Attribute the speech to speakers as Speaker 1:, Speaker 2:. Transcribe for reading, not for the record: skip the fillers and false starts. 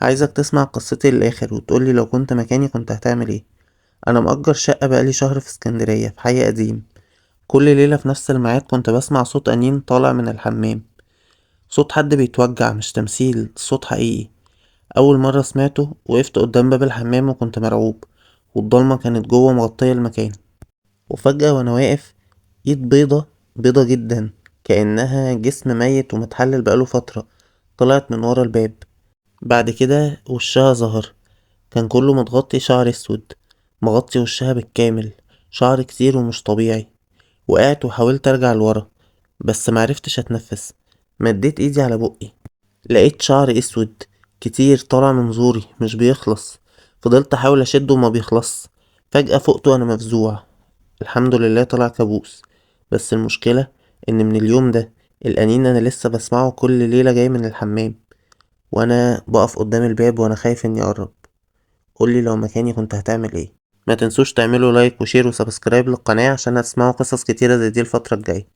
Speaker 1: عايزك تسمع قصتي للآخر وتقولي لو كنت مكاني كنت هتعمل ايه. أنا مأجر شقة بقالي شهر في اسكندرية في حي قديم. كل ليلة في نفس الميعاد كنت بسمع صوت أنين طالع من الحمام، صوت حد بيتوجع، مش تمثيل، صوت حقيقي. أول مرة سمعته وقفت قدام باب الحمام وكنت مرعوب، والضلمة كانت جوه مغطية المكان. وفجأة وأنا واقف، إيد بيضة، بيضة جدا، كأنها جسم ميت ومتحلل بقاله فترة، طلعت من ورا الباب. بعد كده وشها ظهر، كان كله متغطي شعر اسود، مغطي وشها بالكامل، شعر كتير ومش طبيعي. وقعت وحاولت ارجع لورا بس معرفتش اتنفس. مديت ايدي على بقي، لقيت شعر اسود كتير طالع من زوري مش بيخلص. فضلت احاول اشده وما بيخلص. فجأة فقت وانا مفزوع. الحمد لله طلع كابوس، بس المشكلة ان من اليوم ده الأنين انا لسه بسمعه كل ليلة جاي من الحمام، وانا بقف قدام الباب وانا خايف اني اقرب. قولي لو مكاني كنت هتعمل ايه. ما تنسوش تعملوا like و share و subscribe للقناة عشان هتسمعوا قصص كتيرة زي دي الفترة الجاية.